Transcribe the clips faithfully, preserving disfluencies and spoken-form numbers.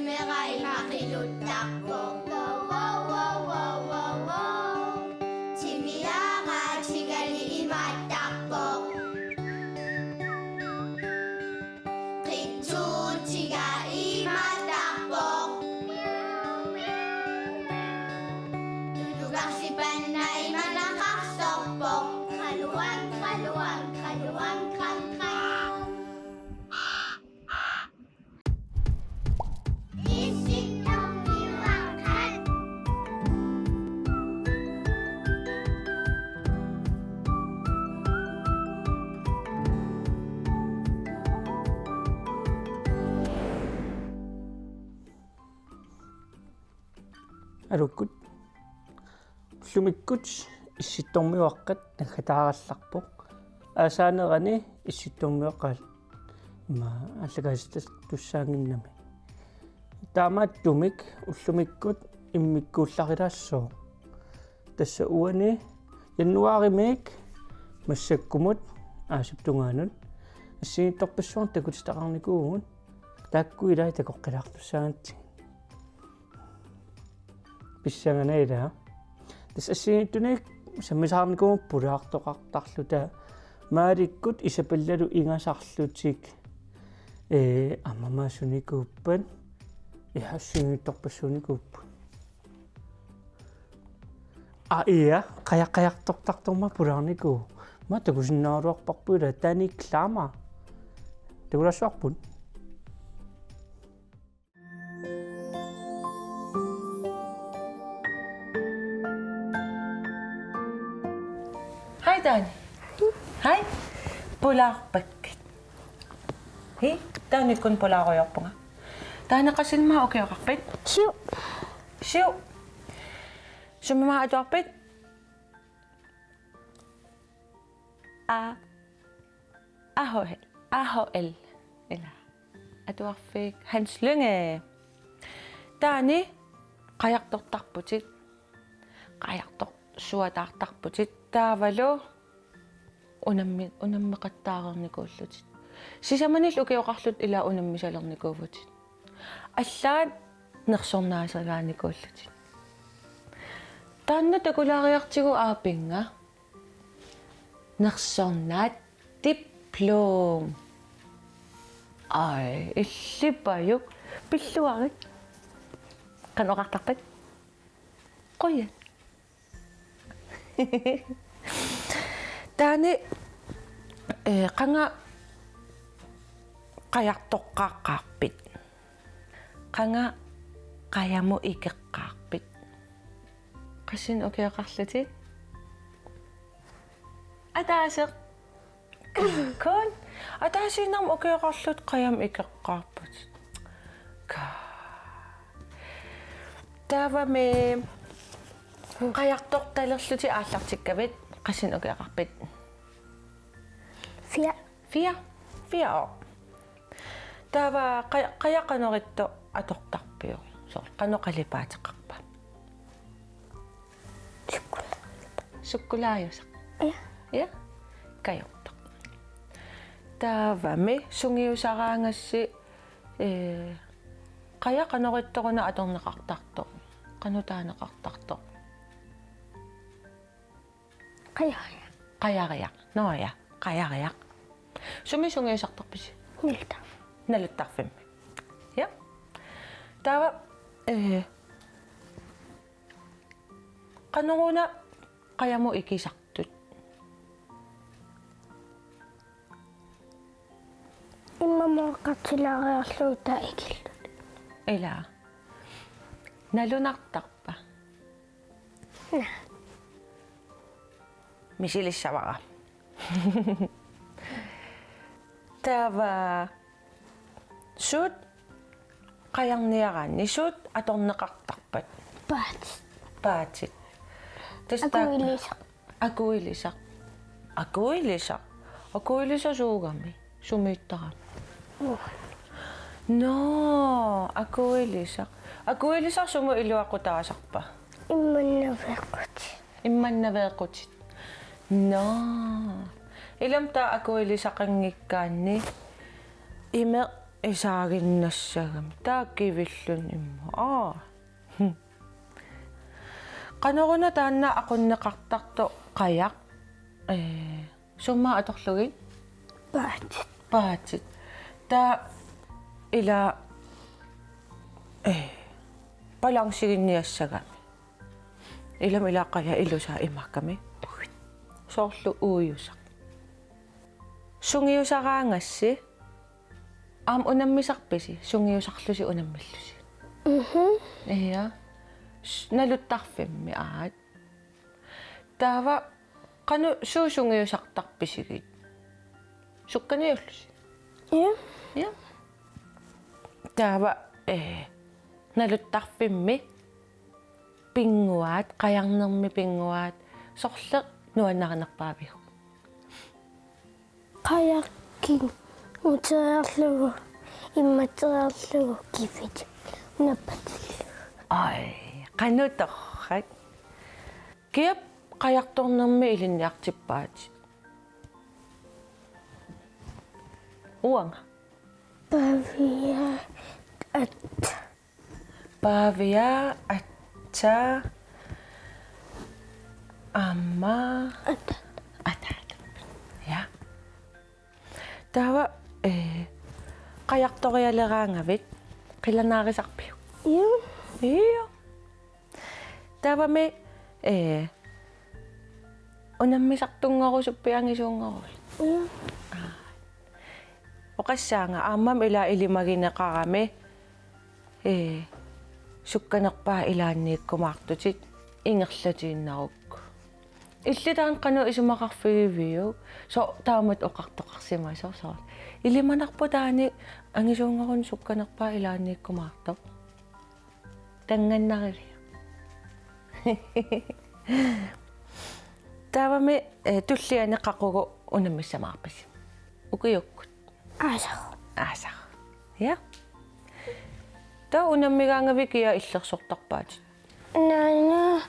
Meeqqat imaqiluttarpoq. Wow, wow, wow, wow, wow, wow. Timiaraatigali imaattarpoq. Qitsuutiga imaattarpoq. Tulugarsipanna imanaqarsorpoq. Qaluan, qaluan, qaluan, qan, qan. Aluukkut. Ullumikkut Issittormiuaqqat naggataarallarpoq. Aasaanerani Issittormiuaqqat ima allakaasittussaannginnami. Taamaattumik ullumikkut immikkuullarilaassaaq. Tassa uani januaarimiit massakkumut aasap tungaanut assigiinngitsorpassuarnik takutitaqarnikuuvugut. Taakku ilaat takoqqilaartussaagatsigu. Pissanganaq ilaa. Tassa assigiinngitsunik sammisaarnikuuvugut pulaartoqartarluta. Maalikkut Isabellalu ingasarlutik. Ee, aamma sunikuuppat. Ee, assigiinngitsorpassuunikuupput. Aa, ia, qajaq qajartortartormat pulaarnikuuvoq. Aamma takusinnaagaluarparput ilaa, Danny Klammer. Takulaassavarput. Hej, Danny. Hej. Pulaarpakkit? Hej, Danny, kun pulaarujoorpunga. Danny, qassinik ukioqarpit? Syv. Syv. Sumimut atuarpit? A. A H L. A H L. Ilaa. Atuarfik Hans Lynge. Danny, qajartortarputit. Qajartorsuataartarputit. Taavalu unammi-, unammeqattaareernikuullutit. Sisamanillu ukioqarlutit ilaa unammisalernikuuvutit. Allaat nersornaasagaanikuullutit. Taanna takulaariartigu aapinnga. Nersornaat diplom. Ai, illit pajuk. Pilluarit. Qanoq oqartarpat? Qujan. Danny, ee, qanga qajartoqqaaqqaarpit? Qanga qajamut ikeqqaarpit? Qassinik ukioqarlutit? Ataaseq. Kun ataasiinnarmik ukioqarlutit qajamut ikeqqaarputit. Ka. Taavami qajartortalerlutit aallartikkavit, qassinik ukioqarpit? Fire. Fire. Fire år. Taava qa-, qajaq qanoq ittoq atortarpiuk? Soorlu qanoq qalipaateqarpa? Sukkulaajusaq. Ja. Ja? Kajortoq. Taavami sungiusaraangassi, ee, qajaq qanoq ittoq una atorneqartartoq? Qanoq taaneqartartoq? Qajariaq. Qajariaq. Nå ja, qajariaq. Sumi sungiusartarpisi? Naluttar-. Naluttarfimmi. Ja. Taava, ee, qanoruna qajamut ikisartut? Immaqa mooqqartilaariarlugu taava ikillutik. Ilaa. Nalunartarpa? Naa. Misilissavara. Taava suut qajarniaraanni suut atorneqartarpat? Paatit. Paatit. Tassa taak-. Akuilisaq. Akuilisaq. Akuilisaq. Akuilisaq suugami? Sumiittarami? Uanga. Nå, akuilisaq. Akuilisaq sumut iluaqutaasarpa? Immannaveeqqutit. Immannaveeqqutit. Nå. Ilami taava akuilisaqanngikkaanni imeq Isaaginnassagami. Taava kivilluni immaqa. Aa. Qanoruna taanna aqunneqartartoq qajaq? Ee, summa atorlugit? Paatit. Paatit. Taava ila, ee, balanceginniassagami. Ilami ila qajaq ilusaa imaakkami. Soorlu uujusaq. Sungiusaraangassi aamma unammisarpisi, sungiusarlusi unammillusi? Mhm. Ja. S-, naluttarfimmi aat. Taava qanoq suut sungiusartarpisigit? Sukkaniullusi? Ja. Ja. Taava, ee, naluttarfimmi pinnguaat, qajarnermi pinnguaat, sorleq nuannarinerpaaviuk? Qajaq kinguteriarlugu, immateriarlugu kivit nappatillugu. Ai, qanoq torrak. Kiap qajartornermi ilinniartippaatit? Uanga. Pavia at. Pavia, aatsaat, aamma ataat. Ataat. Ja. Taava, ee, qajartorialeraangavit, qilanaarisarpiuk? Ja. Ja. Taavami, ee, unammisartunngorusuppit angisuunngoruit? Ja. Aa. Oqassaanga aammami ila ilimagineqarami, ee, sukkanerpaat ilaanniikkumaartutit ingerlatiinnarukku. Illit taanna qanoq isumaqarfigiviuk? Soorlu taamatut oqartoqarsimasoq soorlu. Ilimanarpoq taanna angisuunngorunik sukkanerpaat ilaanniikkumaartoq. Tanngannariviuk? Taavami, ee, tulliani qaqugu unammissamaarpisi? Ukiukkut. Aasaq. Aasaq. Ja. Taava unammigaangavit kia illersortarpaatit? Anaana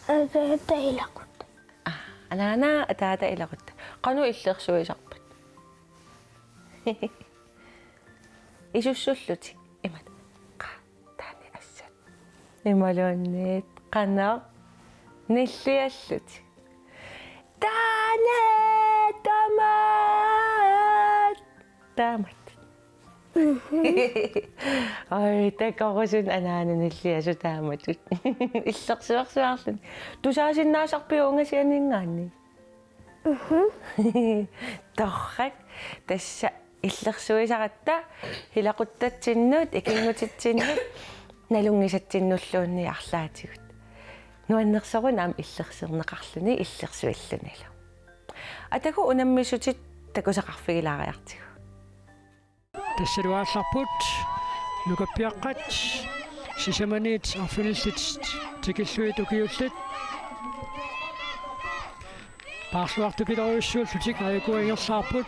ataata ilaqutta. Aa, anaana ataata ilaqutta. Qanoq illersuisarpat? Isussullutik. Imatut. Qaa, taanna assat. Imaluunniit qanoq nilliallutik. Taanna tamaat. Taamatut. Mhm. Ai, takorusunnik anaana nilliasoq taamatut. Illersuersuarluni. Tusaasinnaasarpiuk ungasianinngaanniit? Mhm. Torrak, tassa illersuisaratta ilaquttatsinnut, ikinngutitsinnut, nalunngisatsinnulluunniit arlaatigut. Nuannersoruna aamma illersorneqarluni, illersuillunilu. Atagu unammisutit takusaqarfigilaariartigu. Tassalu aallarput nukappiaqqat sisamaniit arfinillit tikillugit ukiullit. Paarluartupilorujussuullutik aajuku ingerlaarput.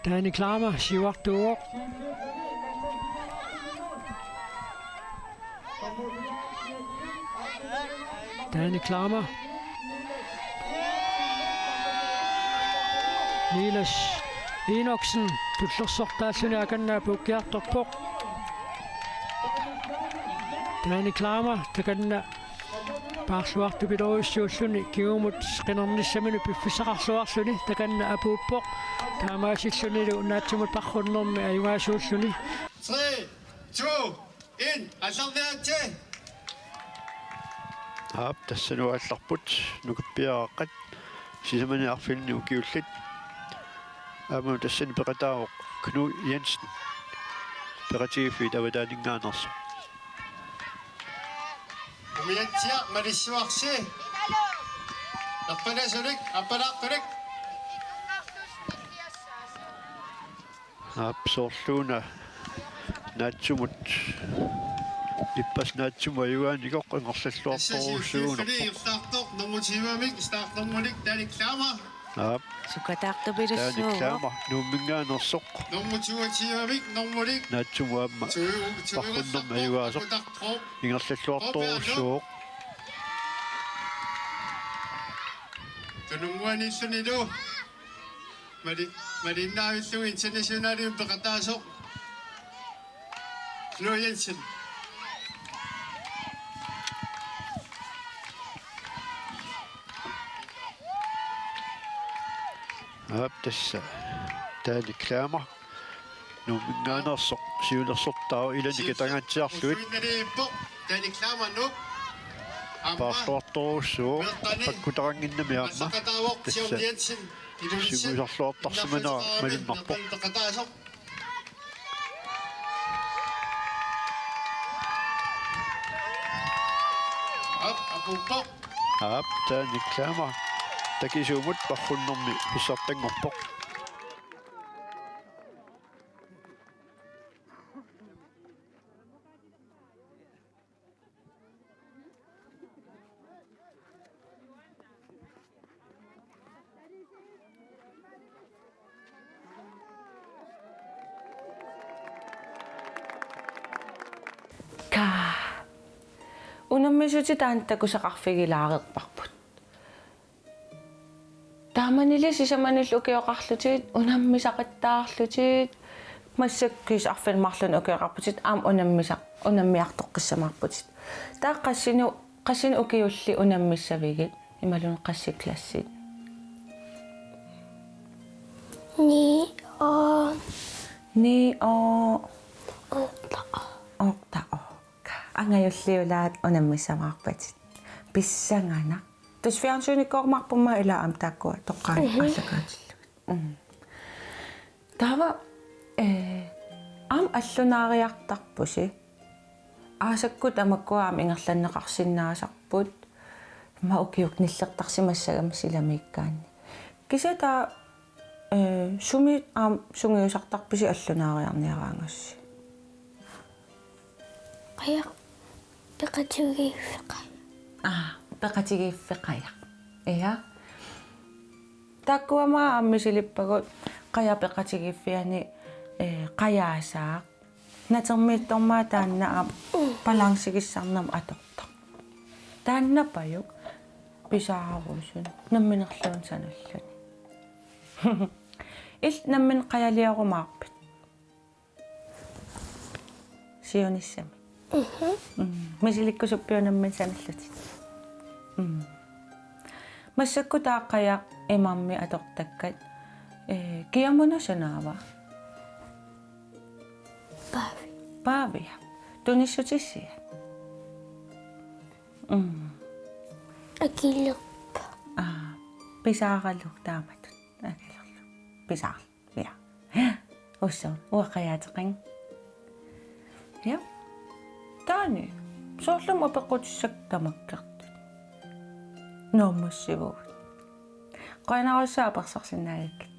Taani Klammer siuartuuvoq. Taani Klammer. Niels Enoksen tullersortaalluni akanna apuukkiartorpoq. Taani Klammer takanna paarluartupilorujussuulluni kingumut qinernissaminut piffissaqarluarluni takanna apuuppoq. Taamaasillunilu naatsumut paarrunnermi ajugaasuulluni. Tre, to, en, aallarniaritsi. Aap, tassalu aallarput nukappiaqqat sisamaniit arfinillit ukiullit. Aamma tassani peqataavoq Knud Jensen. Peqatigiiffiit avataaninngaanneersoq. Umiatsiaq malissuarsi. Erpalasulik, appalaaqqulik. Aap, soorluuna naatsumut, ippassaq naatsumut ajugaanikoq ingerlalluartorujussuunerpoq. Nummer tyve-mik, startnummerik Taani Klammer. Aap. Taani Sukkataartupilussuuvoq. Klammer Nuumminngaanneersoq. Nummer toogtyve-mik, nummerik. Naatsumut aamma paarrunnermi ajugaasoq ingerlalluartorujussuuvoq. Robert Lund. Tununnguaniillunilu mali-, malinnaavillugu internationalimik peqataasoq Knud Jensen. Aap, tassa Daani Klammer Nuumminngaanneersoq siulersortaavoq, ilani katagatsiarlugit. Paarluartorujussuuvoq, pakkutaqannginnami aamma. Tassa sungiusarluartarsimanera malunnarpoq. Aap, Daani Klammer takisuumut parrunnermi pissartanngorpoq. Kaa. Unammisutit taanna takusaqarfigilaarerparput. Taamanili sisamanillu ukioqarlutigit unammisaqattaarlutigit, massakkut arfineq-marlunnik ukioqarputit aamma unammisaq-, unammiartoqqissamaarputit. Taava qassinik, qassinik ukiullit unammissavigit imaluunniit qassit klassit? Ni og. Ni og. Otte. Otte og. Angajulliulaat unammissamaarpatit. Pissanganaq. Tassa fjernsynikorumaarpummi ilaa aamma taakkua toqqaannaq. Mhm. Aallakaatillugit. Mm. Taava, eh, aamma allunaariartarpusi. Aasakkut tamakkua aamma ingerlanneqarsinnaasarput. Immaqa ukiukkut nillertarsimassagami silamiikkaanni. Kisianni taava, eh, sumi aamma sungiusartarpisi allunaariarniaraangassi? Qajaq peqatigiiffeqajaq. Aa, peqatigiiffeqajaq. Ja. Taakkuami aamma misilippagut qajaq peqatigiiffiani, eh, qajaasaaq. Natermiittormaa taanna aamma balancegissarnermut atortoq. Taannapajuk pisaarusun namminerluunniit sanalluni. Illit nammineq qajaliorumaarpit? Siunissami. Mhm. Mm. Misilikkusuppiuk nammineq sanallutit? Mm. Massakkut taava qajaq imarmi atortakkat, eh, kiamuna sanaava? Paavi. Paavia. Tunissutissiat? Mm. Akilerpa. Aa, pisaaralugu taamatut. Akilerlugu. Pisaarlugu. Ja. Ussoo, uanga qajaateqanngilanga. Ja. Taani, soorlumi apeqqutissakka tamakkertut. Naammassivugut. Qujanarsuaq apersorsinnaagakkit.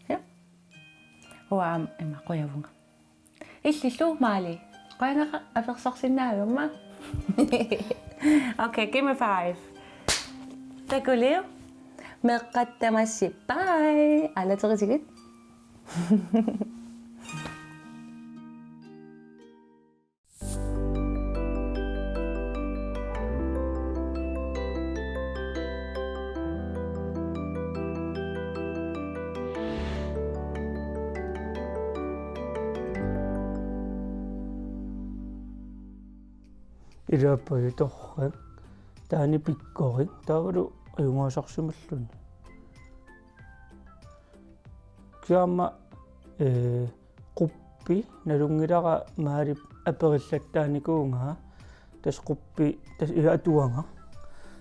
Ja. Uanga aamma ima qujavunga. Illillu Maali. Qujanaq apersorsinnaagama. Okay, give me five. Takuliuk. Meeqqat tamassi. Bye. Aalaterisigit. Ilaa pajutorrak, taani pikkorik, taavalu ajugaasarsimalluni. Kisianni aamma, eh, quppi nalunngilara Maalip aperillattaarnikuugaa, tassa quppi, tassa ila atuagaq.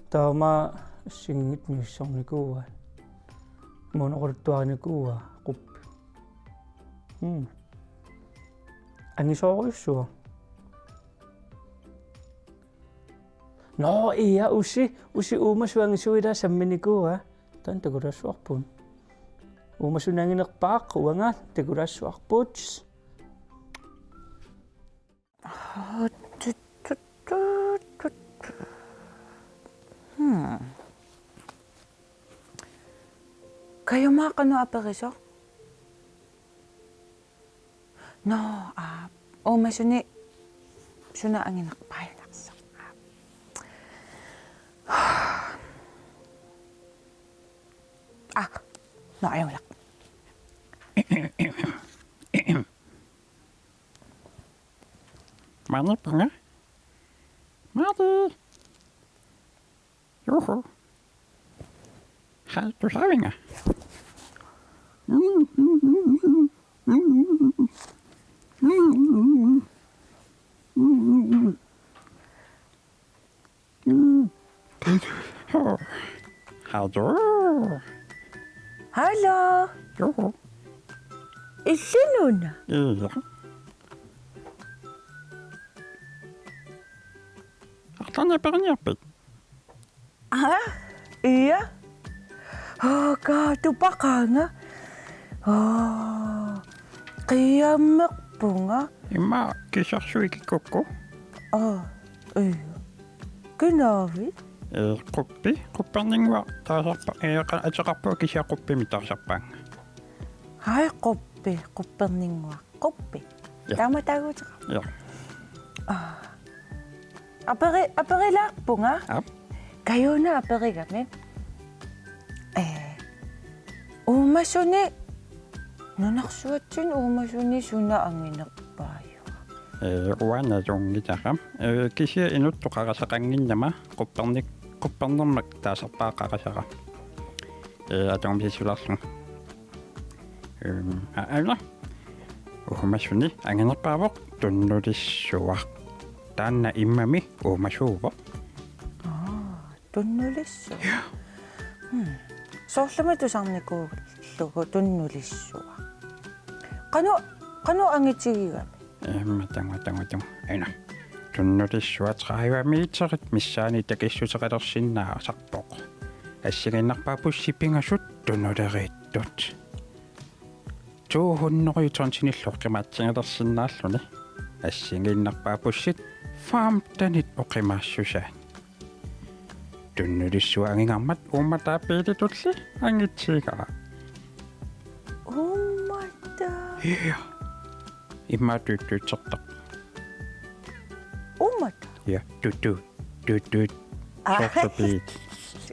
Taava aamma assigiinngitsut misissornikuuaat. Monoqaluttuarinikuuaa quppi. Hmm. Angisoorujussuaq. Nå, ja, Usi, Usi uumasut angisuut ilaa samminikuuaa. Taanna takulaassuarput. Uumasut anginerpaaq, uanga takulaassuarput. Hmm. Kajumaa qanoq aperisoq? Nå, aa, uumasuni suna anginerpaajunarsoq. Aa. Ah, nå, ajunngilaq. Maaniippunga? Maani. Juhu. Hej, du savinga. Hej, du. Hallo. Juhu. Illinuna. Ija. Arlaannik aperiniarpit? Aa, ija. Aa, kaatupaqaanga. Aa, qiammerpunga. Immaqa kisiarsuit kikkukku. Aa, ija. Kinaavit? Ee, Quppi, Qupperninnguaq taasarpa-, ee, qa-, ateqarpunga kisianni Quppimik taasarpaannga. Hej, Quppi, Qupperninnguaq. Quppi. Ja. Taama taaguuteqarpoq. Ja. Aa. Aperi-, aperilaarpunga. Aap. Kajuuna aperigami. Ee, uumasuni, nunarsuatsinni uumasuni suna anginerpaajuva? Ee, uanga nalunngilara. Ee, kisianni inuttut qarasaqannginnama Quppernik-, Quppernermik taasarpara qarasara. Ee, atugassissularlugu. Ehm, a-, aana. Uumasuni anginerpaavoq Tunnulissuaq. Taanna immami uumasuuvoq. Aa, Tunnulissuaq. Ja. Hmm. Soorlumi tusarnikuullugu Tunnulissuaq. Qanoq, qanoq angitigigami? Imma tangua, tangua, tangua. Aana. Tunnulissuaq tredive meterit missaanni takissuteqalersinnaasarpoq. Assigiinnarpaapput bussit pingasut tunuleriittut. To hundrede tonsinillu oqimaatsigilersinnaalluni. Assigiinnarpaapput bussit femtenit oqimaassusaat. Tunnulissuaq angigarmat uummataa biilitulli angitigaa. Uummataa? Ja. Immaqa tuuttuutsertarpoq. Uummataa? Ja, tuuttuut, tuuttuut. Aa. Soorlu biili.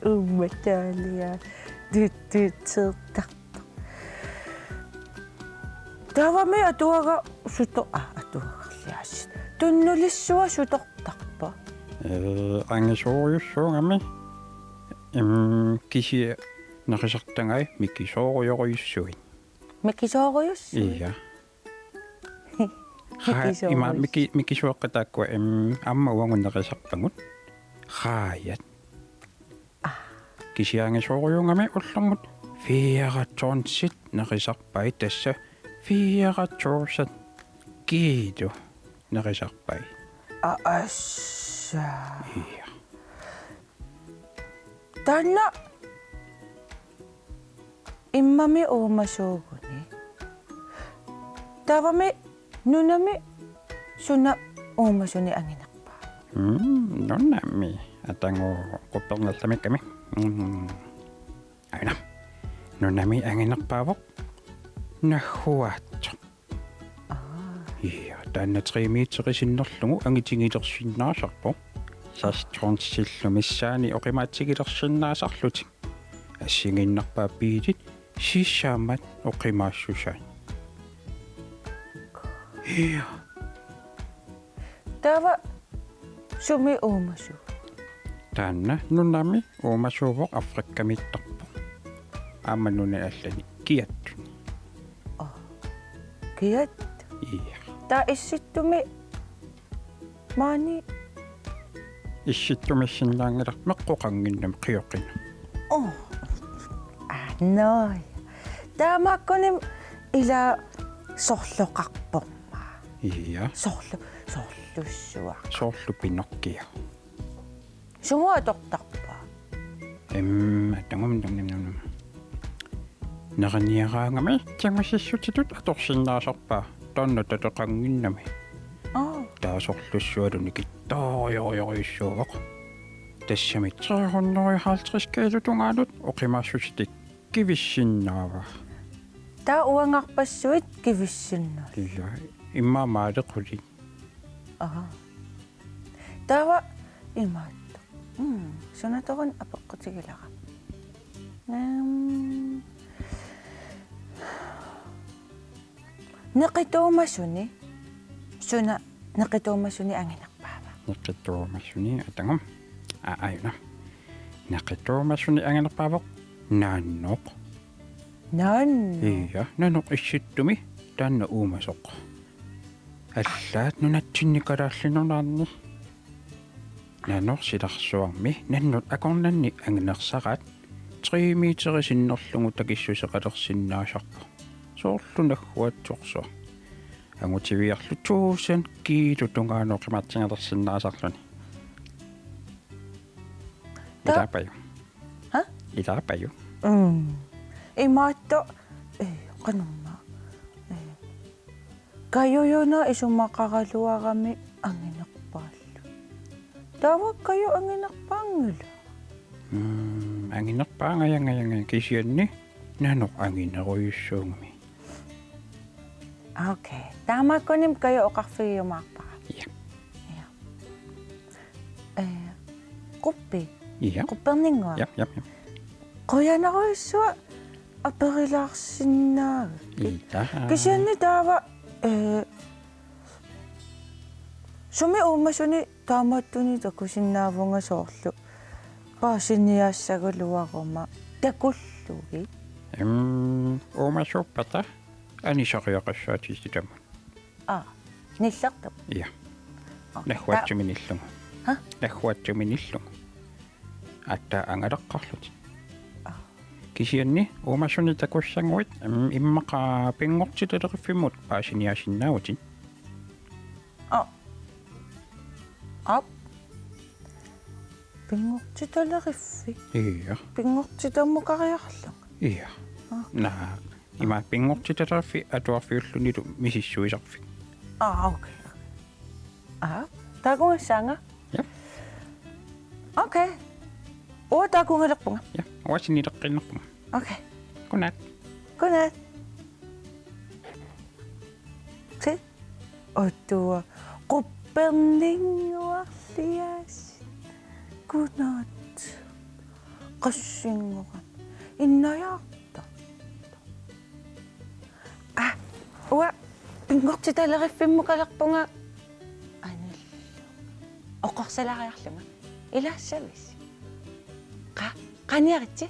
Uummataalia. Tuuttuutsertarpoq. Taavami atuagaq suto-, aa, atuagarliaassit. Tunnulissuaq sutortarpa? Ee, angisoorujussuugami. Im, kisianni nerisartagai mikisoorujorujussuit. Mikisoorujussuit? Ija. Haa, ima mikisoorujussuit. Miki-, mikisuaqqat taakkua, im, aamma uagut nerisarpagut. Raajat. Aa. Kisianni angisoorujuugami ullormut fire tonsit nerisarpai, tassa fire tusind kilo nerisarpai. Aa, assa. Ja. Taanna immami uumasuuguni. Taavami nunami suna uumasuni anginerpaa? Mm, nunami. Atagu Qupperneq allamikkami. Mm. Aana. Nunami anginerpaavoq Nagguaatsoq. Aa. Ja, taanna tre meterit sinnerlugu angitigilersinnaasarpoq. Seks tonsillu missaanni oqimaatsigilersinnaasarlutik. Assigiinnarpaat biilit sisamat oqimaassusaat. Ja. Taava sumi uumasuuvoq? Taanna nunami uumasuuvoq, Afrikamiittarpoq. Aamma nunani allani kiattuni. Aa. Kiattuni? Ja. Taava Issittumi maani? Issittumissinnaanngilaq, meqqoqannginnami qioqinami. Oo. Aa, naa. Taamaakkuni ila sorloqarpormi? Ja. Sorlu-, sorlussuaq. Soorlu Pinocchio. Sumut atortarpa? Em, tangum, tangum, tangum. Neriniaraangami tigussissutitut atorsinnaasarpaa, taanna tatoqannginnami. Aa. Taava sorlussualu nikittoorujorujussuuvoq. Tassami tre hundrede og halvtreds kiilup tungaanut oqimaassuseq kivissinnaavaa. Taava uangarpassuit kivissinnaasut. Ja, immaqa maalequlit. Aha. Taava imaattoq. Mm, sunatoruna apeqqutigilara. Ehm, Neqituumasuni, suna neqituumasuni anginerpaava? Neqituumasuni atagum. Aa, ajuna. Neqituumasuni anginerpaavoq nanoq. Nanoq? Ia, nanoq issittumi taanna uumasoq. Allaat nunatsinni Kalaallit Nunaanni. Nanoq silarsuarmi nannut akornanni anginersaraat tre meteri sinnerlugu takissuseqalersinnaasarpoq. Soorlu nagguatsorsuaq. Angutiviarlu tusind kiilu tungaanut qimartigalersinnaasarluni. Ta- Ilaappaju. Ha? Ilaappaju. Mm. Imaattoq, eh, qanormaa. Eh. Kajujuna isumaqaraluarami anginerpaallu. Taava Kaju anginerpaanngila? Mm, anginerpaangajangajangaja kisianni nanoq anginerujussuugami. Okay. Taamaakkunimi Kaju oqarfigiumaarpara. Ja. Ja. Eh, Quppi. Ja. Qupperninnguaq. Ja, ja, ja. Qujanarujussuaq aperilaarsinnaagakkit. Ita. Kisianni taava, eh, sumi uumasuni taamaattunik takusinnaavunga soorlu paasiniaassagaluaruma takullugit? Em, uumasuuppata anisariaqassaatigisimavunga. Aa, nillertup? Ja. Okay. Nagguatsumik nillugu. Ha? Nagguatsumik nillugu. Aatsaat angalaqqaarlutik. Aa. Kisianni uumasunik takussaguit, im-, immaqa pinngortitaleriffimmi paasiniaasinnaavutit. Aa. Aap. Pinngortitaleriffi? Ja. Pinngortitammukariarlunga? Ja. Aa. Naa. Ima pinngortitaleriffi atuarfiullunilu misissuisarfik. Aa, okay. Aa, taakunngassaanga? Ja. Okay. Uanga taakunngalerpunga. Ja, uanga sinileqqiinnarpunga. Okay. Godnat. Godnat. Se. Otua. Qupperninnguarliaasi. Godnat. Qassinngorami. Innajaarta. Aa, uanga pinngortitaleriffimmukkalerpunga anillu. Oqorsalaariarlunga. Ilaassavisi? Qa-, qaniaritsi?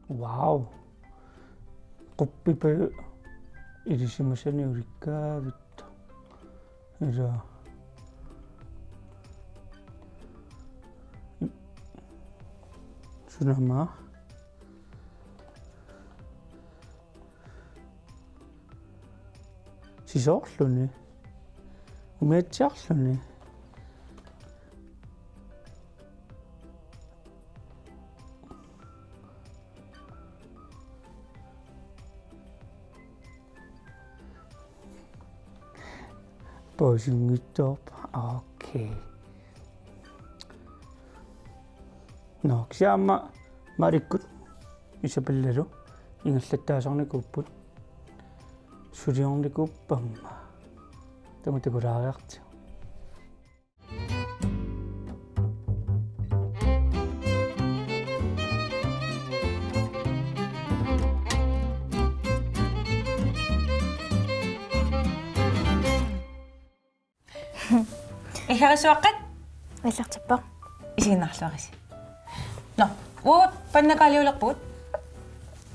Wow. Quppip ilisimasani ulikkaavittoq. Ila. Sunama. Sisoorluni. Umiatsiarluni. Paasinngitsoorpoq. Okay. Nå, kisianni aamma Marikkut Isabellalu ingerlattaasarnikuupput. Suliornikuuppamma. Taama takulaariartigu. Illarisuaqqat? Illartippoq. Isiginnaarluarisi. Nå, uagut pannakaaliulerpugut.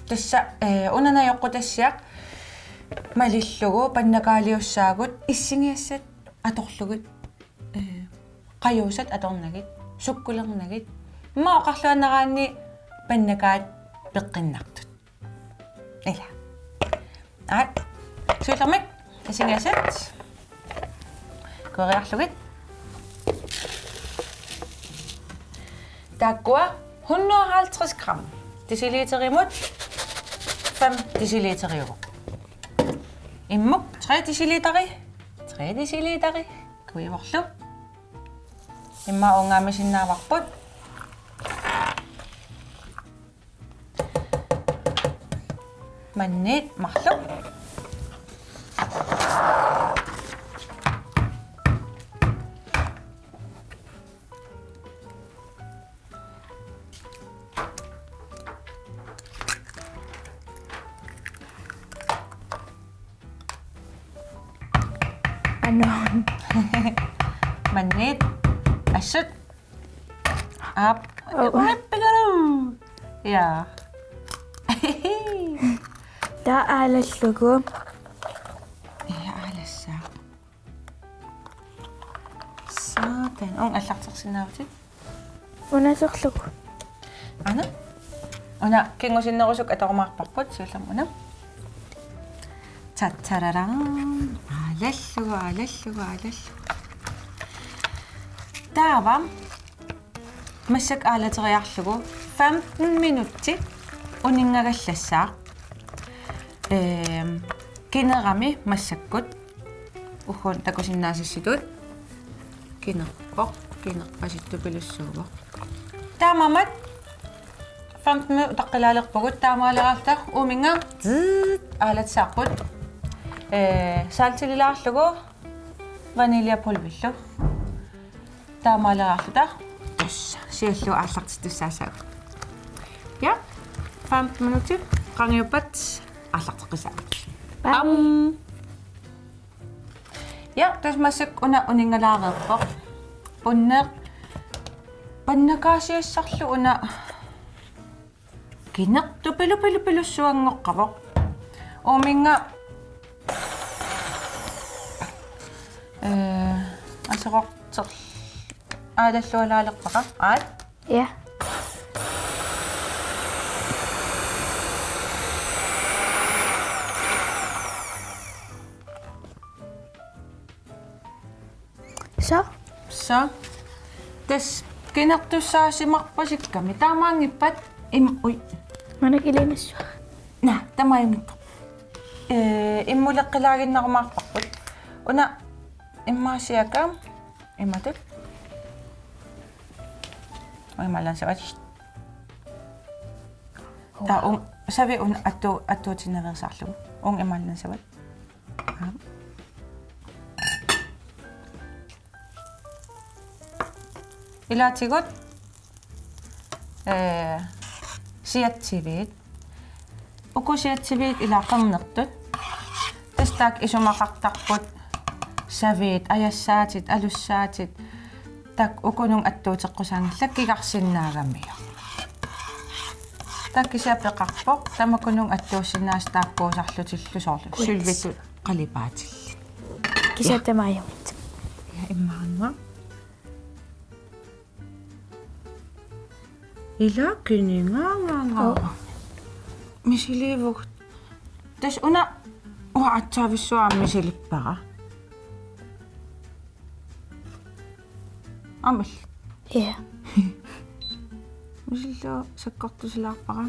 Tassa, eh, una najoqqutassiaq malillugu pannakaaliussaagut issigigassat atorlugit, eh, qajuusat atornagit, sukkulernagit. Immaqa oqarluaannaraanni pannakaat peqqinnartut. Ila. Aat. Siullermik isigigassat. Kueriarlugit. Taakkua hundrede og halvtreds gram. Deciliterimut fem deciliteriuvoq. Immuk tre deciliteri. Tre deciliteri. Kuivorlu. Immaqa uungaamisinnaavarput. Mannit marluk. Ano. Mannit. Assut. Aap. Oh. Uippigalu. Ja. Taava aalallugu. Ja, aalassaaq. Satan. Uunga aallartersinnaavutit? Una soorlu. Aana? Una kingusinnerusukkut atorumaarparput, siullermik una. Tattararan. Aalallugu, aalallugu, aalallugu. Taava massakkut aalateriarlugu femten minutsit uninngagallassaaq. Ehm, kinerami massakkut. Ugguuna takusinnaasassitut. Kinerpoq, kinerpasittupilussuuvoq. Taamaammat femten minut utaqqilaalerpugut, taamaaleraarluta uuminnga zzz aalatissavarput. Ee, saltililaarlugu vaniljepulverillu. Taamaaleraarluta tassa siulliit aallartittussaassaagut. Ja, femten minutsit qaangiuppat aallarteqqissaagut. Bye. Bam. Ja, tassa massakkut una uninngalaareerpoq. Punneq pannakaasiassarlu una kinertupilupilupilussuanngoqqavoq. Uuminnga, ee, aserorter-, aalallualaalerpara. Aat? Ja. Så? Så. Tassa kinertussaasimarpasikkami. Taamaanngippat im-, ui. Manna kiliinnassuaq. Naa, tamaajunngippat. Ee, immuleqqilaaginnarumaarparput. Una immaasiakka imatut. Ui, imaalinnaassavatit. Taava uunga saviit una attu-, attuutinnaveersaarlugu. Uunga imaalinnaassavatit. Aap. Ilaatigut, ee, siatsiviit. Uku siatsiviit ilaa qernertut. Tassa taakku isumaqartarput saviit, ajassaatit, alussaatit. Taakku ukununnga attuuteqqusaanngillat kigarsinnaagamiuk. Taava kisianni peqarpoq, tamakkununnga attuussinnaasut taakkuusarlutillu soorlu. Uits. Sølvitut qalipaatillit. Kisianni tamaajumit. Ja, immaqa. Ila kiningaangaanga. Oo. Misiliivugut. Tassa una uanga aatsaavissuaq aamma misilippara. Aamma illit? Ja. Misilillugu sakkortusilaarpara.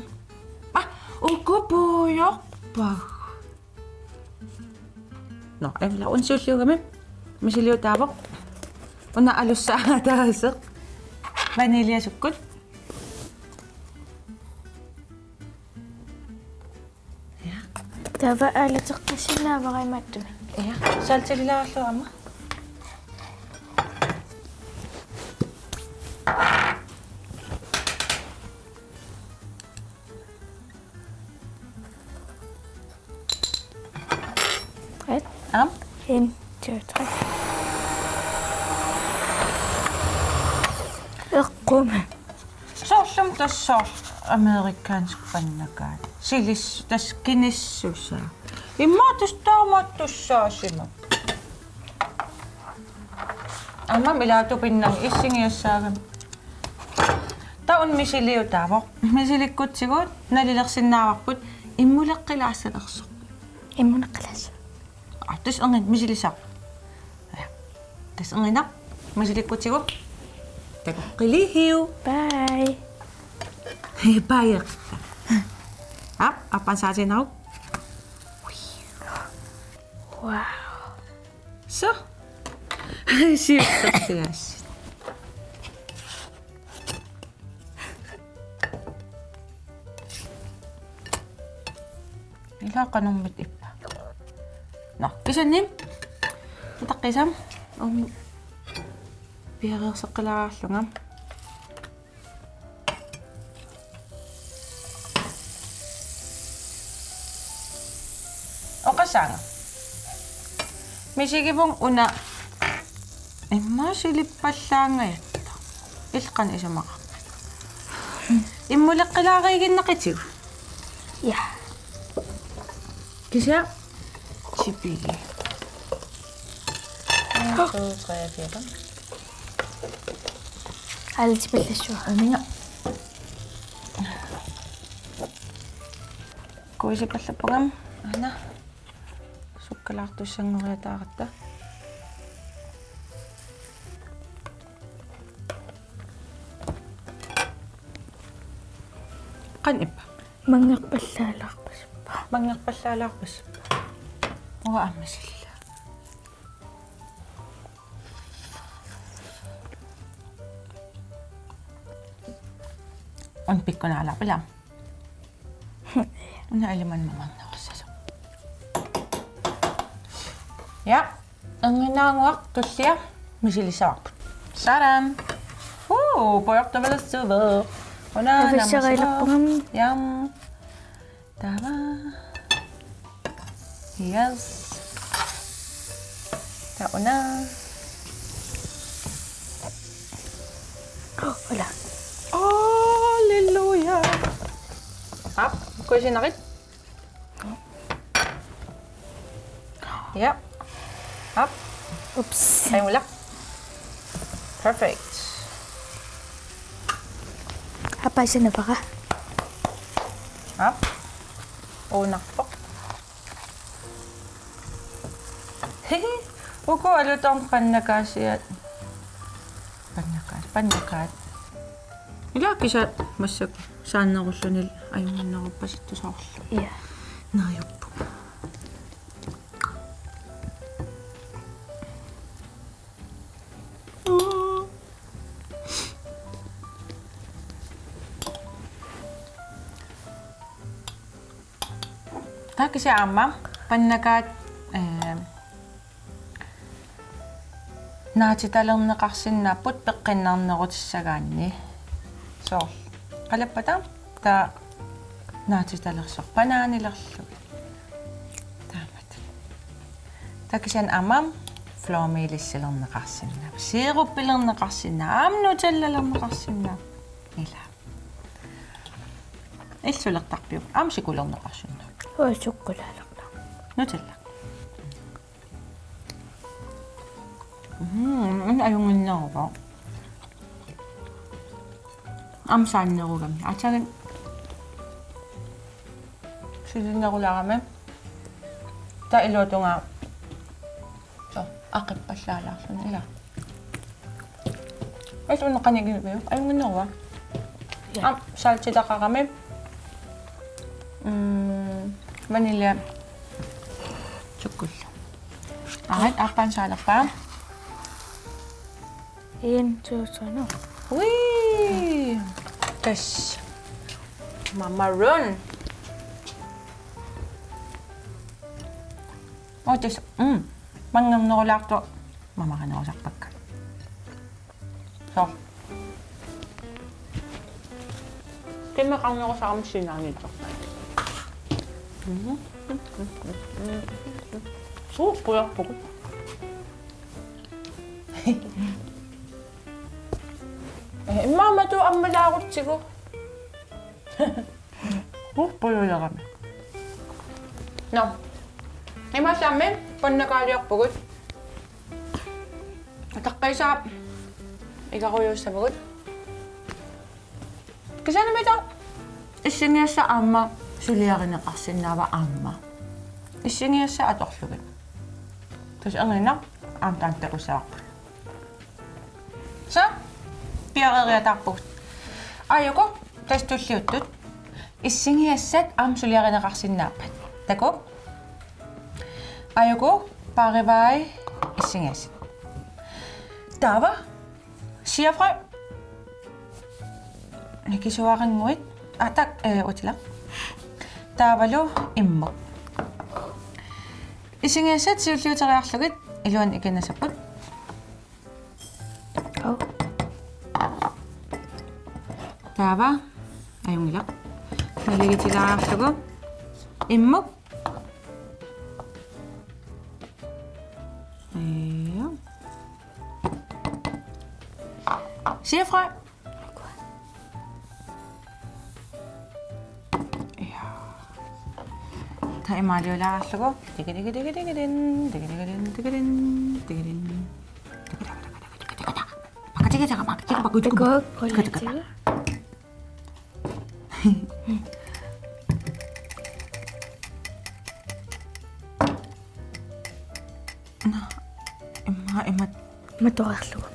Aa, uku puigorpagut. Nå, ila unsiulliugami. Misiliutaavoq. Una alussaa ataaseq. Vaniljasukkut. Ja. Taava aalateqqissinnaavara imaattumik. Ja, saltililaarlugu aamma. Et. Aap. En, to, tre. Eqqumi. Soorlumi tassa soorlu amerikansk pannakaat. Silis-, tassa kinissusaa. Immaqa tassa taamaattussaasimavoq. Aamma ilaatigut pinnanni issigiassaagami. Taava una misiliutaavoq. Misilikkutsigu nalilersinnaavarput immuleqqilaassanersoq. Immuleqqilaassanersoq. Aa, tassa erniinnaq misilissaaq. Ja. Tassa erniinnaq misilikkutsigu. Takoqqiliihiu. Bye. Hej, bye. Aap, aappaanut saatiinnaruk. Wow. Så. Siuttorsiaas. Ilaa qanormita ippa. Nå, kisianni. Ataqqisam. Um. Piareerseqqilaarlunga. Oqassaanga. Misigivunga una immaqa silippallaangajatta. Illit qanoq isumaqarpit? Immuleqqilaariiginnaqitsigu. Ja. Kisianni sipili. En, to, tre, fire, fem. Alle tipillissuaq. Aninga. Kuisipallappunga. Aana. Sukkalaartussanngoriataaratta. Qanoq ippa? Manngerpallaalaarpasippa. Manngerpallaalaarpasippa. Uanga aamma silla. Una pikkunaalaarpila. Una iliman mamarnerussasut. Ja, anginnaanguaq tullia misilissavarput. Sådan. Uu, pujortumilissuuvoq. Una naammassivoq. Avissarilappunga. Jam. Taava. Yes. Taava una. Oh, hola. Halleluja. Aap, kuisinnaarit? Ja. Aap. Ups. Ajunngilaq. Perfect. Aappaassanavara. Aap. Uunarpoq. Hihi. Uku alutornaq pannakaasiat. Pannakaat, pannakaat. Ila kisianni massakkut saannerulluni ajunnginnerupasittoq soorlu. Ja. Neriuppunga. Taava kisianni aamma pannakaat, eh, naatitalerneqarsinnaapput peqqinnarnerutissagaanni. Soorlu. Qalappata taava naatitalersoq banaanilerlugit. Taamatut. Taava kisianni aamma flormelissilerneqarsinnaapput. Sirupilerneqarsinnaapput. Aamma Nutellalerneqarsinnaapput. Ila. Illit suleqarpiuk? Aamma sikulerneqarsinnaapput. Uanga sukkulaaleqaaq. Nutella. Mm, una ajunnginneruvoq. Aamma saannerugami. Aatsaat silinnerulaarami. Taava iluatungaa. So, aqippallaalaarluni ila. Illit una qanoq igiviuk? Ajunnginneruvoq. Ja. Aamma saltitaqarami. Mm, vanilje. Sukkullu. Aarit, aappaan saalerpaa. En, to, tre, nu. Ui! Tassa. Mama Run. Oh, tassa. Mm. Manngernerulaartoq. Mamarinerusarpakka. So. Kimmeqarnerusarami sinaaniittoq. Mhm. Uu, pujorpugut. Eh, immaqa matu ammalaarutsigu. Uu, pujulerami. Nå. Imaassaammi pannakaaliorpugut. Ataqqisa igarujussuuvugut. Kisiannimi taava issinngisassat aamma suliarineqarsinnaavaat aamma. Issinngisassat atorlugit. Tassa anginnaq aamma taanna takussavarput. Så, piareeriataarpugut. Aajuku, tassa tulliuttut. Issinngisassat aamma suliarineqarsinnaappat. Takuuk? Aajuku, paarivai issinngisassat. Taava, siafrø. Nikisuarannguit. Ah, tak, eh, utila. Taavalu immuk. Issinngisassat siulliuteriarlugit iluanni ikinnerussapput. Au. Taava ajunngilaq. Naligiilaarlugu. Immuk. Ja. Chia frø. Ja. Taava imaaliulaarlugu. Tiki, tiki, tiki, tiki, din. Tiki, tiki, din, tiki, din, tiki, din. Tiki, tiki, tiki, tiki, tiki, tiki. Pakka, tiki, tiki, pakka, tiki, pakka, tiki, pakka, tiki, pakka. Tiki, tiki. Nå, imma, imma. Matuarlugu.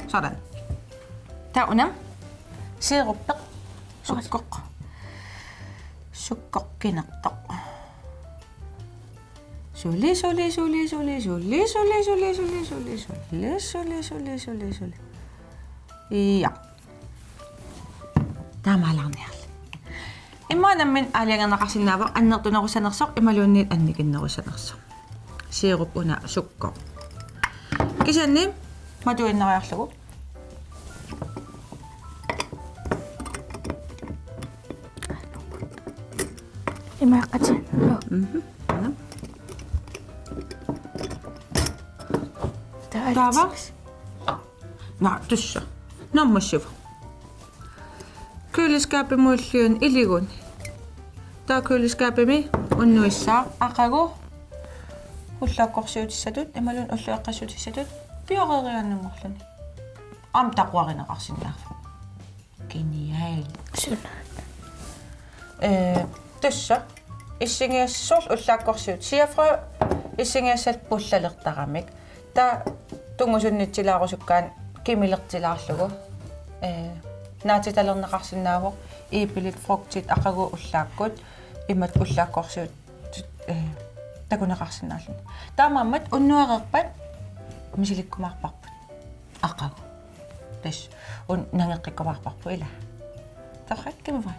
Sådan. Taava una. Sirup. Sukkoq. Sukkoq kinertoq. Suli, suli, suli, suli. Ja. Taamaalaarniarli. Immaqa nammineq aalajangerneqarsinnaavoq annertunerussanersoq imaluunniit annikinnerussanersoq. Sirup una sukkoq. Kisianni matuinnariarlugu. Imaaqati. Mhm. Taava. Taava. Nå, tassa. Nummer syv. Køleskabimut ulluni iliguni. Taava køleskabimi unnuissaaq aqagu ullaakkorsiutissatut, imaluunniit ulloqeqqassutissatut, pioreeriaannanngorluni. Aamma taquarineqarsinnaavoq. Genial. Suna. Ee, tassa. Issinngisassat ullaakkorsiut. Chia frø issinngisassat pullalertaramik. Taava tungusunnitsilaarusukkaanni kimilertilaarlugu. Ee, naatitalerneqarsinnaavoq. Iipilit, frugtit, aqagu ullaakkut. Imatut ullaakkorsiut, ee, takuneqarsinnaalluni. Taamaammat unnuareerpat misilikkumaarparput. Aqagu. Tassa una nangeqqikkumaarparput ilaa. Torrak, kimivara.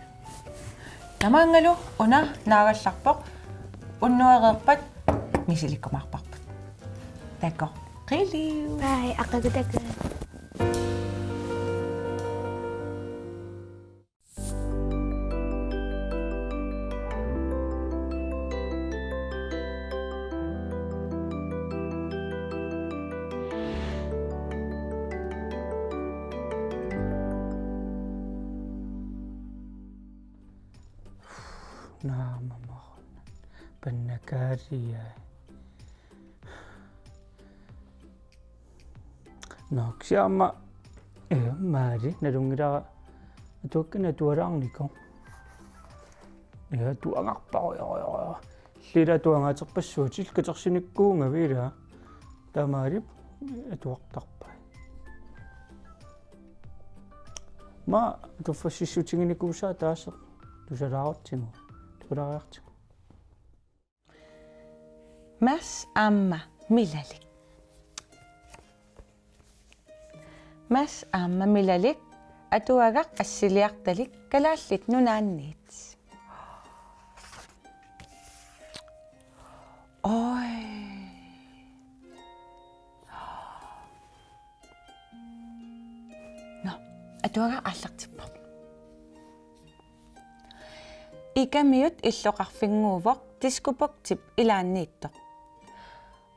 Tamaangalu una naagallarpoq, unnuareerpat misilikkumaarparput. Takoqqiliuk. Bye, aqagu takuuk. Naamamaqarna. Pannakaariai. Nå, kisianni aamma, ee, maali, nalunngilara atuakkani atualaarnikoq. Ja, atuagarpara, ja, ja, ja. Lila atuagaaterpassuatit katersinikkuugavit ilaa. Taamaali atuartarpai. Aamma atuffassissutiginikuusaa ataaseq tusalaarutsigu. Tusalaarutsigu. Mads aamma Milalik. Mads aamma Milalik, atuagaq assiliartalik Kalaallit Nunaanniit. Oj. Nå, atuagaq aallartippoq. Ikamiut illoqarfinnguuvoq Diskobugtip ilaanniittoq.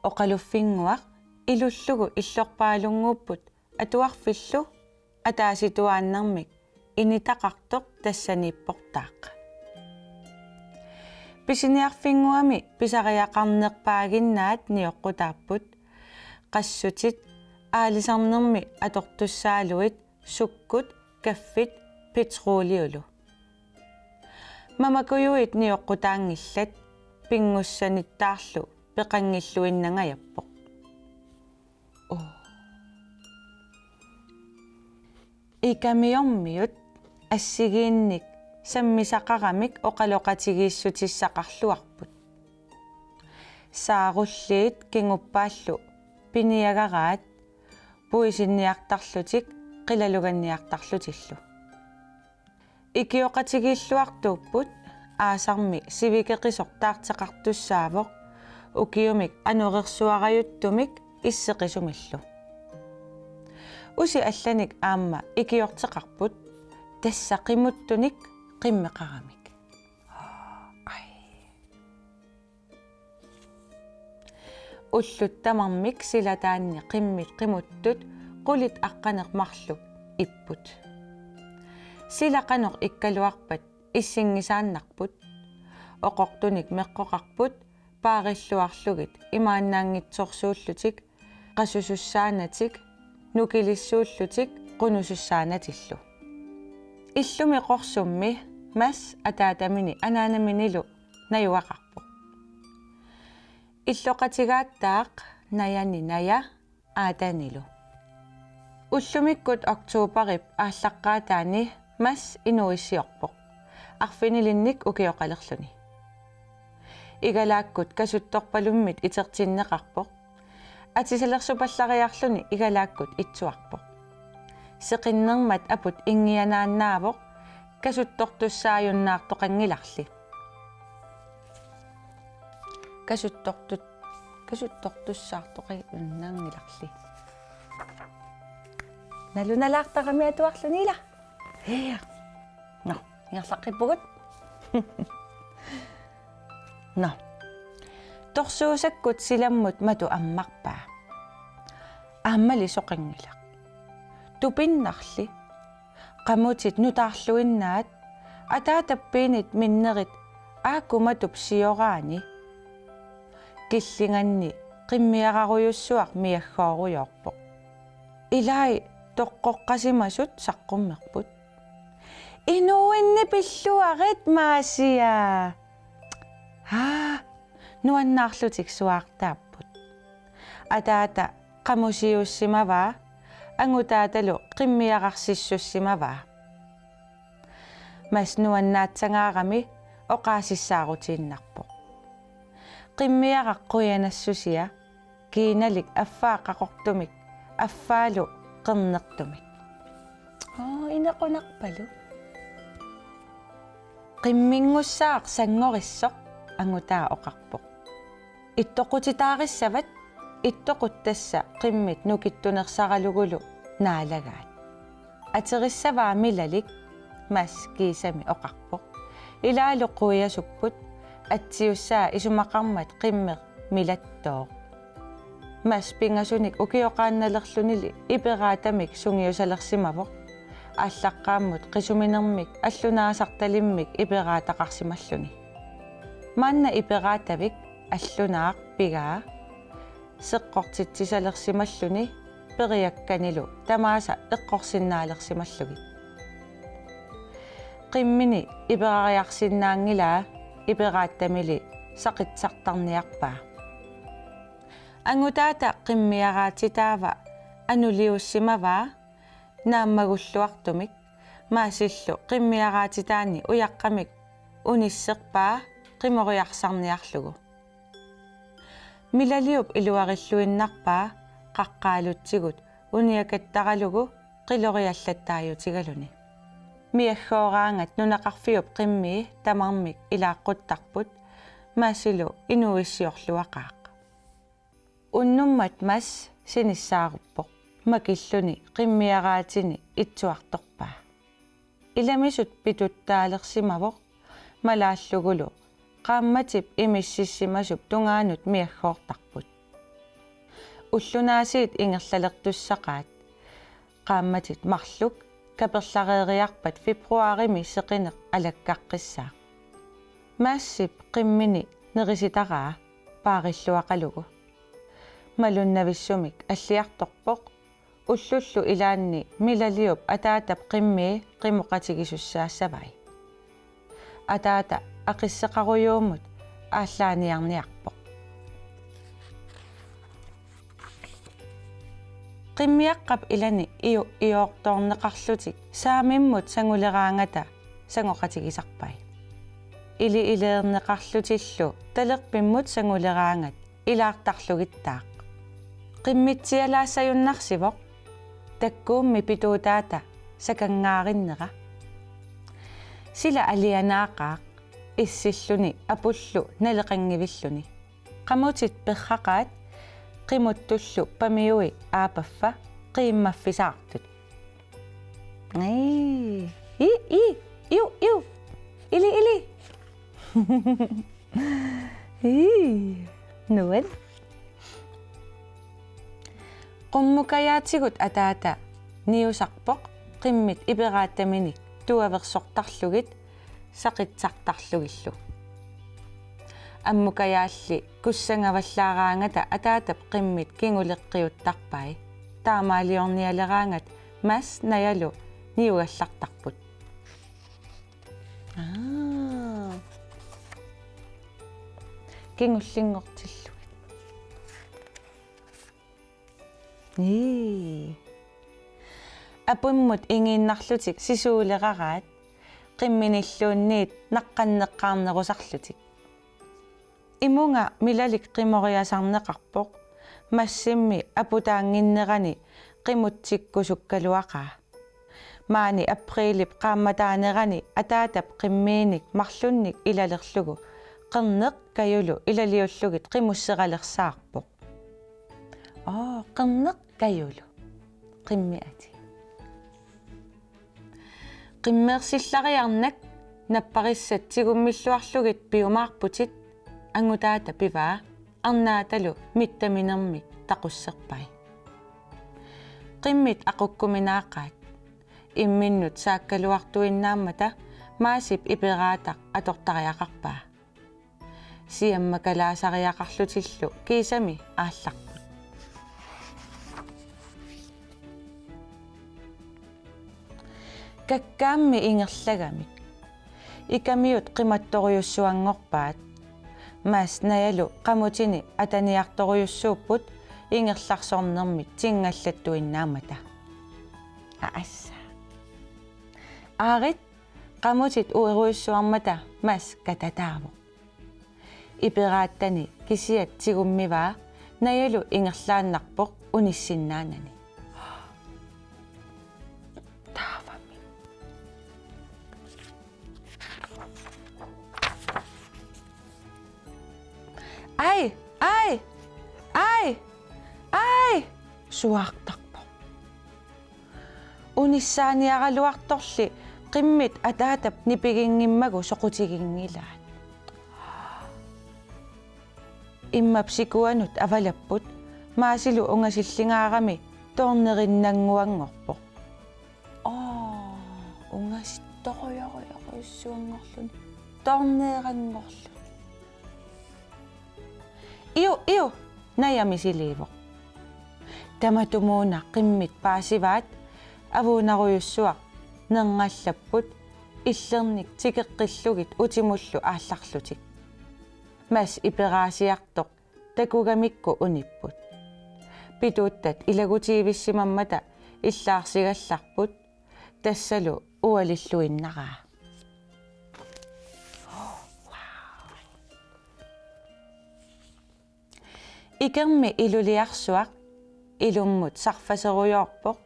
Oqaluffinnguaq ilullugu illorpaalunnguupput atuarfillu ataasituaannarmik initaqartoq tassaniipportaaq. Pisiniarfinnguami pisariaqarnerpaaginnaat nioqqutaapput, qassutit, aalisarnermi atortussaaluit, sukkut, kaffit, petroliulu. Mamakujuit nioqqutaanngillat, pinngussanittaarlu peqanngilluinnangajappoq. Oo. Ikamiormiut assigiinnik sammisaqaramik oqaloqatigiissutissaqarluarput. Saarulliit kinguppaallu piniagaraat puisinniartarlutik qilaluganniartarlutillu. Ikioqatigiilluartuupput, aasarmi sivikeqisoq taarteqartussaavoq ukiumik anorersuarajuttumik isseqisumillu. Usi allanik aamma ikiorteqarput, tassa qimuttunik qimmeqaramik. Ai. Ullut tamarmik silataanni qimmit qimuttut qulit aqqaneq-marluk ipput. Sila qanoq ikkaluarpat issinngisaannarput. Oqortunik meqqoqarput paarilluarlugit imaannaanngitsorsuullutik, qasusussaanatik, nukilissuullutik qunusussaanatillu. Illumi qorsummi Mads ataatamini anaanaminilu najugaqarpoq. Illoqatigaattaaq najani naja aatanilu. Ullumikkut oktoberip aallaqqaataani Mads inuuissiorpoq, arfinilinnik ukioqalerluni. Igalaakkut kasuttorpalummit itertinneqarpoq. Atisalersupallariarluni igalaakkut itsuarpoq. Seqinnermat aput inngianaannaavoq, kasuttortussaajunnaartoqanngilarli. Kasuttortut-, kasuttortussaartoqanngilarli. Nalunalaartarami atuarluni ila. Hia. Nå, ingerlaqqippugut. Nå. Torsuusakkut silammut matu ammarpaa. Aammali soqanngilaq. Tupinnarli. Qamutit nutaarluinnaat, ataatap piinit minnerit aaku matup sioraani. Killinganni qimmiararujussuaq miaggoorujoorpoq. Ilai toqqoqqasimasut saqqummerput. Inuuinni pilluarit, Maasiaa. Haa, nuannaarlutik suaartaapput. Ataata qamusiussimavaa, angutaatalu qimmiararsissussimavaa. Mads nuannaatsangaarami oqaasissaarutiinnarpoq. Qimmiaraq qujanassusia, kiinalik affaa qaqortumik, affaalu qernertumik. Oo, inequnarpalu. Qimminngussaaq sanngorissoq, angutaa oqarpoq. Ittoqutitaarissavat, ittoqut tassa qimmit nukittunersaralugulu naalagaat. Aterissavaa Milalik, Mads kiisami oqarpoq. Ilaalu quiasupput, atsiussaa isumaqarmat qimmeq milattooq. Mads pingasunik ukioqaannalerlunili iperaatamik sungiusalersimavoq. Aallaqqaammut qisuminermik allunaasartalimmik iperaataqarsimalluni. Maanna iperaatavik allunaaq pigaa seqqortitsisalersimalluni periakkanilu tamaasa eqqorsinnaalersimallugit. Qimmini iperariarsinnaanngilaa, iperaatamili saqitsartarniarpaa. Angutaata qimmiaraatitaava anuliussimavaa naammagulluartumik, Maadsillu qimmiaraatitaani ujaqqamik unisserpaa qimoriarsarniarlugu. Milaliup iluarilluinnarpaa qaqqaalutsigut uniakattaralugu qiloriallattaajutigaluni. Miaggooraangat nunaqarfiup qimmii tamarmik ilaaqquttarput, Maadsilu inuuissiorluaqaaq. Unnummat Mads sinissaaruppoq, makilluni qimmiaraatini itsuartorpaa. Ilamisut pituttaalersimavoq malaallugulu qaammatip imississimasup tungaanut miaggoortarput. Ullunaasiit ingerlalertussaqaat. Qaammatit marluk kaperlareeriarpat februaarimi seqineq alakkaqqissaaq. Maadsip qimmini nerisitaraa paarilluaqalugu. Malunnavissumik alliartorpoq, ullullu ilaanni Milaliup ataatap qimmii qimoqatigisussaasavai. Ataata aqisseqarujuumut aallaaniarniarpoq. Qimmiaqqap ilani iu-, ioortoorneqarlutik saamimmut sanguleraangata sangoqatigisarpai. Ili-ileerneqarlutillu talerpimmut sanguleraangat ilaartarlugittaaq. Qimmitsialaassajunnarsivoq, takkuummi pituutaata sakangaarinnera. Sila alianaaqaaq issilluni apullu naleqanngivilluni. Qamutit perraqaat qimuttullu pamiui aapaffa qiimmaffisaartut. Ii, ii, ii, iu, iu. Ili, ili. Ii, nuan. Qummukajaatigut ataata niusarpoq qimmit iperaataminik tuaversortarlugit saqitsartarlugillu. Ammukajaalli kussangavallaaraangata ataatap qimmit kinguleqqiuttarpai. Taamaaliornialeraangat Mads Najalu niugallartarput. Aa. Kingullinngortillugit. Ii. Apummut ingiinnarlutik sisuuleraraat qimminilluunniit naqqanneqqaarnerusarlutik. Imunga Milalik qimoriasarneqarpoq, Madsimmi aputaannginnerani qimutsikkusukkaluaqaa. Maani aprilip qaammataanerani ataatap qimmiinik marlunnik ilalerlugu Qerneq Kajulu ilaliullugit qimusseralersaarpoq. Aa, Qerneq Kajulu. Qimmeq atii. Qimmeersillariarnak napparissat tigummilluarlugit piumaarputit, angutaata pivaa, arnaatalu mittaminermik taqusserpai. Qimmit aqukkuminaaqaat. Imminnut saakkaluartuinnaammata Madsip iperaataq atortariaqarpaa. Siammakalaasariaqarlutillu kiisami aallarput. Kakkaammi ingerlagamik. Ikamiut qimattorujussuanngorpaat. Mads Najalu qamutini ataniartorujussuupput ingerlarsornermit tingallattuinnaammata. Aassa. Aarit, qamutit uerujussuarmata Mads katataavoq. Iperaatani kisiat tigummivaa Najalu ingerlaannarpoq unissinnaanani. Taavami. Ai, ai, ai, ai, suaartarpoq. Unissaaniaraluartorli qimmit ataatap nipiginngimmagu soqutiginngilaat. Immap sikuanut avalapput, Madsilu ungasillingaarami toornerinnannguanngorpoq. Aa, ungasittorujorujorujussuanngorluni. Toorneeranngorluni. Iu, iu, Naja misiliivoq. Tamatumuuna qimmit paasivaat, avuunarujussuaq nerngallapput, illernik tikeqqillugit utimullu aallarlutik. Mads iperaasiartoq takugamikku unipput. Pituuttat ilagutiivissimammata illaarsigallarput, tassalu ualilluinnaraa. Ikermi iluliarsuaq ilummut sarfaserujoorpoq,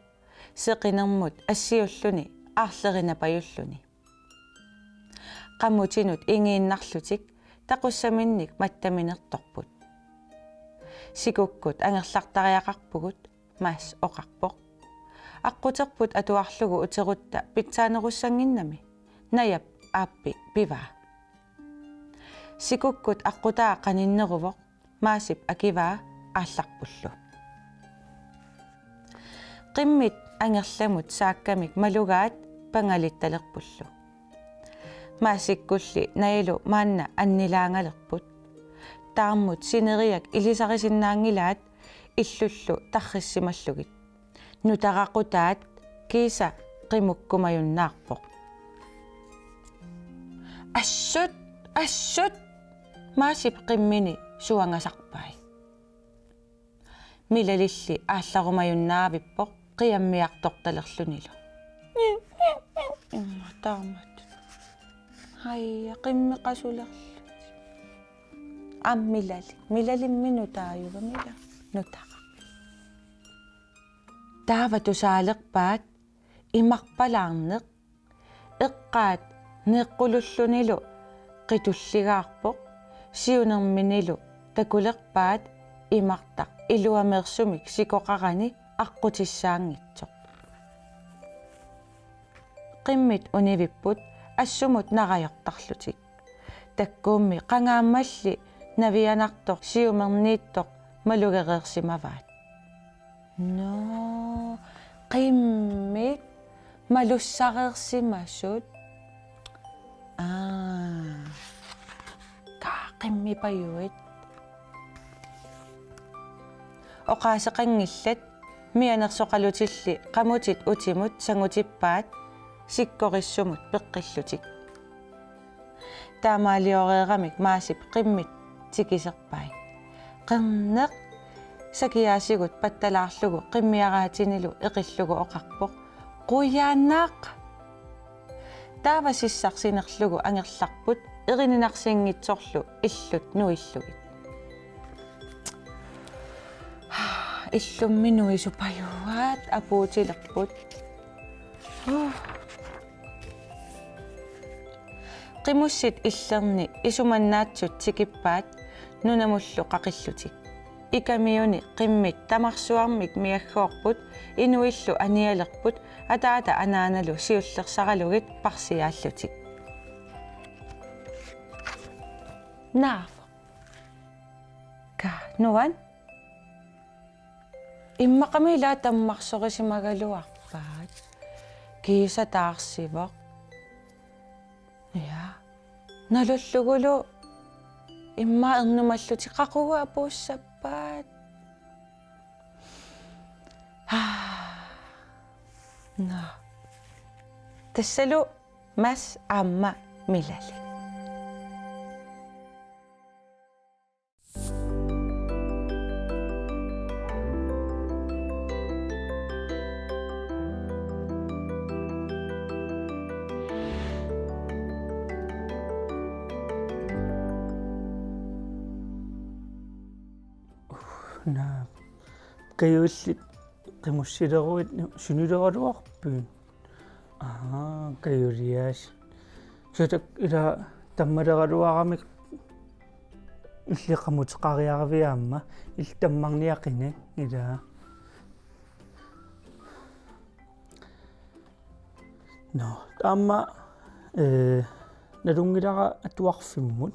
seqinermut assiulluni aarlerinapajulluni. Qamutinut ingiinnarlutik taqussaminnik mattaminertorput. Sikukkut angerlartariaqarpugut, Mads oqarpoq. Aqquterput atuarlugu uterutta pitsaanerussannginnami, Najap aappi pivaa. Sikukkut aqqutaa qaninneruvoq, Madsip akivaa aallarpullu. Qimmit angerlamut saakkamik malugaat pangalittalerpullu. Madsikkulli Najalu maanna annilaangalerput. Taarmut sineriak ilisarisinnaanngilaat illullu tarrissimallugit. Nutaraqutaat kiisa qimukkumajunnaarpoq. Assut, assut! Madsip qimmini suangasarpai. Milalilli aallarumajunnaavippoq qiammiartortalerlunilu. Imma taamatut. Haja, qimmeq qasulerlutik. Aamma Milalik. Milalimmi nutaajuva, Mila? Nutara. Taava tusaalerpaat imarpalaarneq, eqqaat Neqqulullunilu qitulligaarpoq, siunerminilu takulerpaat imartaq iluameersumik sikoqarani aqqutissaanngitsoq. Qimmit univipput assumut narajortarlutik. Takkuummi qangaammalli navianartoq siumerniittoq malugereersimavaat. Nå, qimmit malussareersimasut. Aa. Kaa qimmipajuit. Oqaaseqanngillat mianersoqalutilli qamutit utimut sangutippaat sikkorissumut peqqillutik. Taamaalioreeramik Maasip qimmit tikiserpai. Qerneq sakiaasigut pattalaarlugu qimmiaraatinilu eqillugu oqarpoq: Qujanaq! Taava sissaq sinerlugu angerlarput erininarsinngitsorlu illut nuillugit. Illummi nuisupajuaat apuutilerput. Qimussit illerni isumannaatsut tikippaat nunamullu qaqillutik. Ikamiuni qimmit tamarsuarmik miaggoorput, inuillu anialerput, ataata anaanalu siullersaralugit parsiaallutik. Naavoq. Kaa, nuan? Immaqami ila tammarsorisimagaluarpaat. Kiisa taarsivoq. Ja. Nalullugulu immaqa ernumallutik qaqugu apuussappaat. Nå. Tassalu Mads aamma Milalik. Naa, Kajuillit qimussileruit sunileraluarpit? Aa, Kajuliaas. Sutak ila tammaleraluaramik illit qamuteqariaravit aamma, illit tammarniaqinik ila. Nå, aamma, eh, nalunngilara atuarfimmut.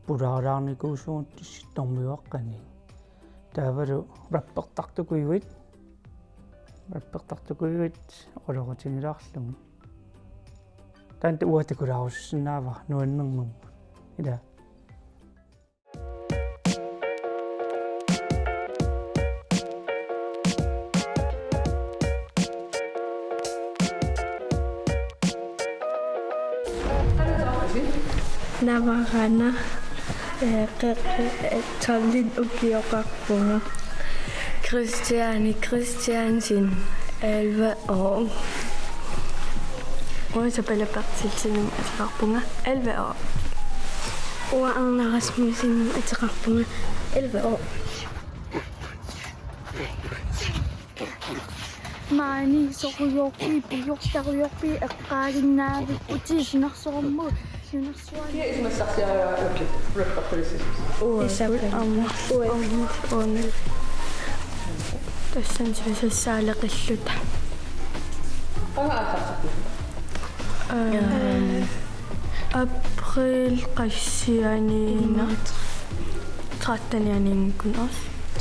Pulaaralaarnikuusugut Tissittormiuaqqani. Taavalu rappertartukujuit. Rappertartukujuit oqaloqatigilaarlugit. Taanna uanga takulaarusussinnaavara nuannernermut. Ila. Navarana, eh, qeqqe-, eh, tolvit ukioqarpunga. Christiane Christiansen, elleve år. Uanga Isabella Berthelsenimik ateqarpunga, elleve år. Uanga Arne Rasmussenimik ateqarpunga, elleve år. Maani sorujoorpit, pujortarujoorpit, eqqaaginnaavipput, sinersorummut, sinersuani. Kia isumassarsiariarapit, rappertulissis? Uagut Isabella. Aamma. Uagut. Uagut. Tassani sisassaaleqilluta. Qanga aallartipputit? Øhm, april qassianiinna? Trettenianiinngikkuni.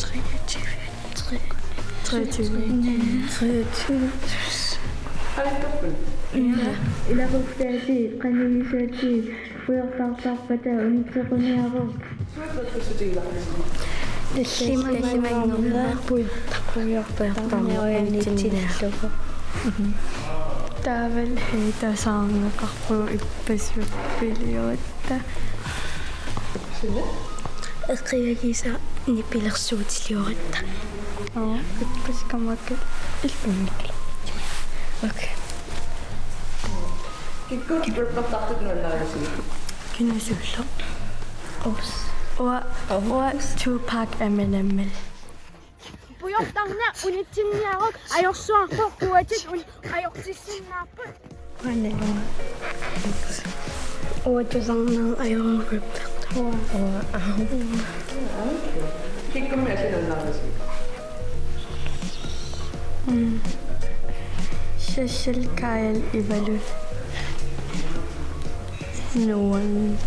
Treogtyve. Tre-, treogtyve. Treogtyve. Aallartipputit? Ja. Ilaqutaatit, qanigisaatit, pujortartarpata unitsequniaruk. Tallimanngornerput. Tallimanngornerput. Taavalu tasaarneqarpugut ippassuuppiliorutta. Eqiagisanik pilersuutiliorutta. Aa, ippassaq kammakkit illunnit. Okay. Kikkut rappertartut nuannarisigit? Kina siulleq? Us. Uanga, uanga Tupac Eminem-il. Pujortarneq unitsinniaruk, ajorsuarput quatit un-, ajortissinnaapput. Qanilunga. Uatusarnaa ajornarput. Uaa. Kikkummi asinunnaarisi. Mm. Social Kajal Ivalu. Nuan.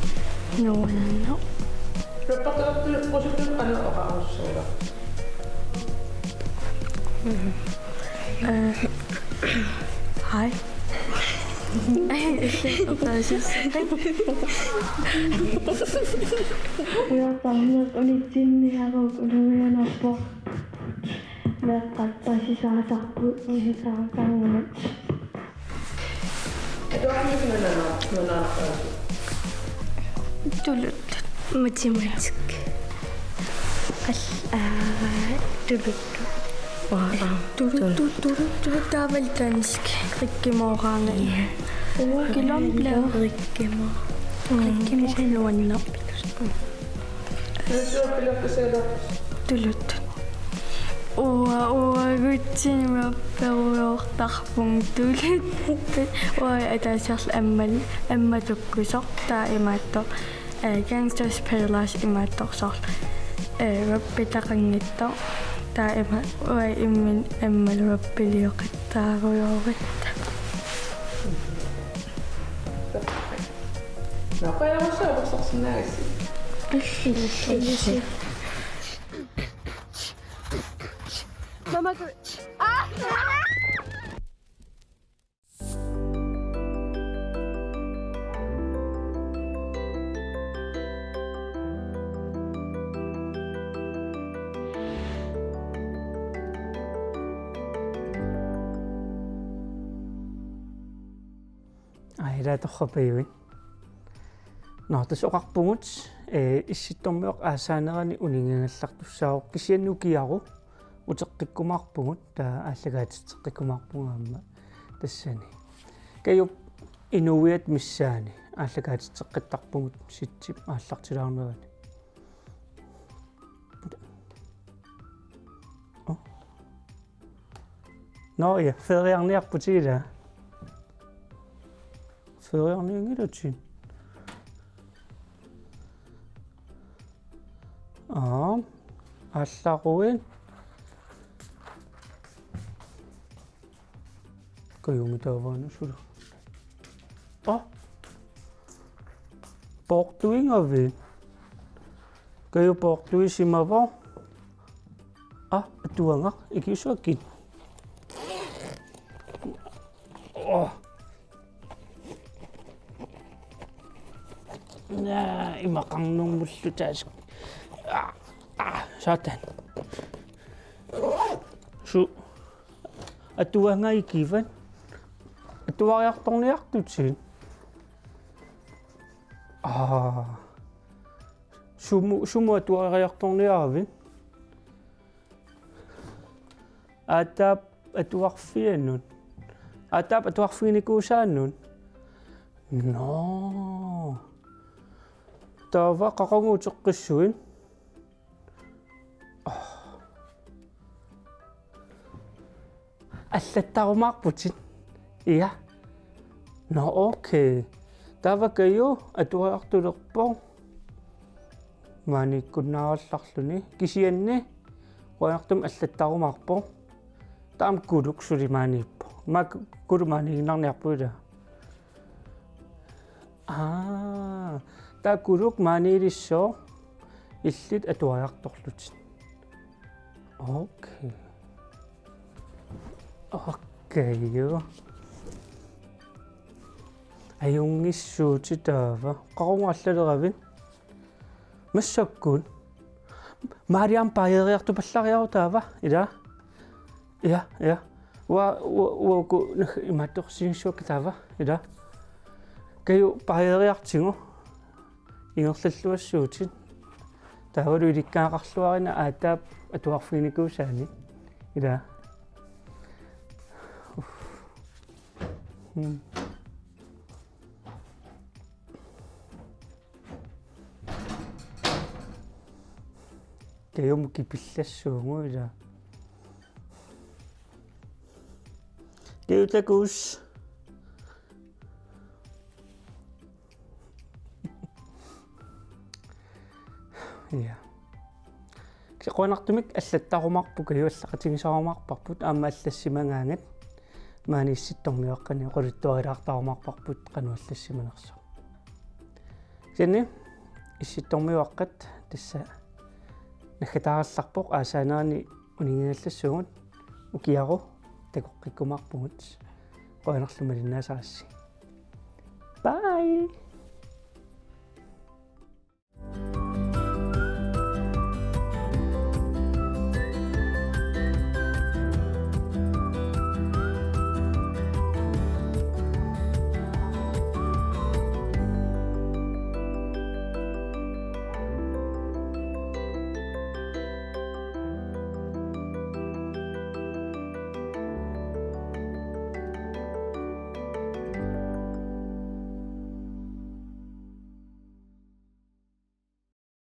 Nuanno. Rappertuartut qusutut qanoq oqarussuuleq? Mm. Eh, hej. Ujartarneq unitsinniaruk, ulorianarpoq. Meeqqat paasisaasarput, paasisaasarnguit. Atuarfiit nunana-, nunanaqaasi. Tuluttut. Matematik. Al-, aa, tuluttut. Aa, aa. Tuluttut, tuluttut, taavalu dansk. Rikkemoorami. Ja. Uaa, kilomble. Rikkemo-. Mm. Rikkemoor nuanneq. Tuluttut. Uaa, uagutsinnut perujoortarpunga tuluttut. Uaa, ataasiarlu ammal-, ammatukkusoq taava imaattoq. Eh, Gangsta's Paradise imaattoq soorlu. Eh, rappitaqanngitsoq. Taava ima-, uanga imminut ammalu rappilioqattaarujoorutta. Napajarussa apersarsinnaagassi. Illilli. Mama. Ah! Aa, ila torrapajuit. Nå, tassa oqarpugut, eh, Issittormiup aasaanerani uninngagallartussaavoq, kisianni ukiaru uteqqikkumaarpugut, taava aallakaatitseqqikkumaarpugut aamma tassani. Kajup inuiat missaanni aallakaatitseqqittarpugut Sitsip aallartilaarnerani. Oh. Nå ja, feriarniarputit ilaa. Feriarnianngilatit. Aa, aallaruit. Kajumi taavaana suli. Aa. Poortuigavit? Kaju poortuisimavoq. Aa, atuagaq, ikiusuakkit. Aa. Naa, imaqarnermullu taas. Aa, aa, satan. Su-, atuagaq ikivat. Atuariartorniartutit. Aa. Sumu-, sumut atuariartorniaravit? Aataap atuarfianut. Aataap atuarfiginikuusaanut. Nå. Taava qaqugu uteqqissuit? Allattarumaarputit. Ja. Nå, okay. Taava Kaju atuariartulerpoq. Maaniikkunnaarallarluni. Kisianni qujanartumik allattarumaarpoq. Taama Kuluk suli maaniippoq. Maani Kuluk maaniiginnarniarpoq ilaa. Aa, taava Kuluk maaniilissooq illit atuariartorlutit. Okay. Okay, jo. Ajunngissuutit taava. Qaqugu allaleravit? Massakkut. Maani aamma paajeriartupallariaruk taava, ilaa? Ja, ja. Uanga, uanga, uanga uku nag-, imaattorsinngissuakka taava, ilaa? Kaju paajeriartigu. Ingerlalluassuutit. Taavalu ilikkagaqarluarina aataap atuarfiginikuusaanik. Ilaa. Uff. Hmm. Kajumut kipillassuugut ilaa. Kaju takuss. Ja. Kisianni qujanartumik allattarumaarpugut, ajuallaqatigisarumaarparput aamma allassimagaangat, maani Issittormiuaqqani oqaluttuarilaartarumaarparput qanoq allassimanersoq. Kisianni Issittormiuaqqat tassa naggataarallarpoq, aasaanerani unigigallassuugut, ukiaru takoqqikkumaarpugut. Qujanarlu malinnaasarassi. Bye.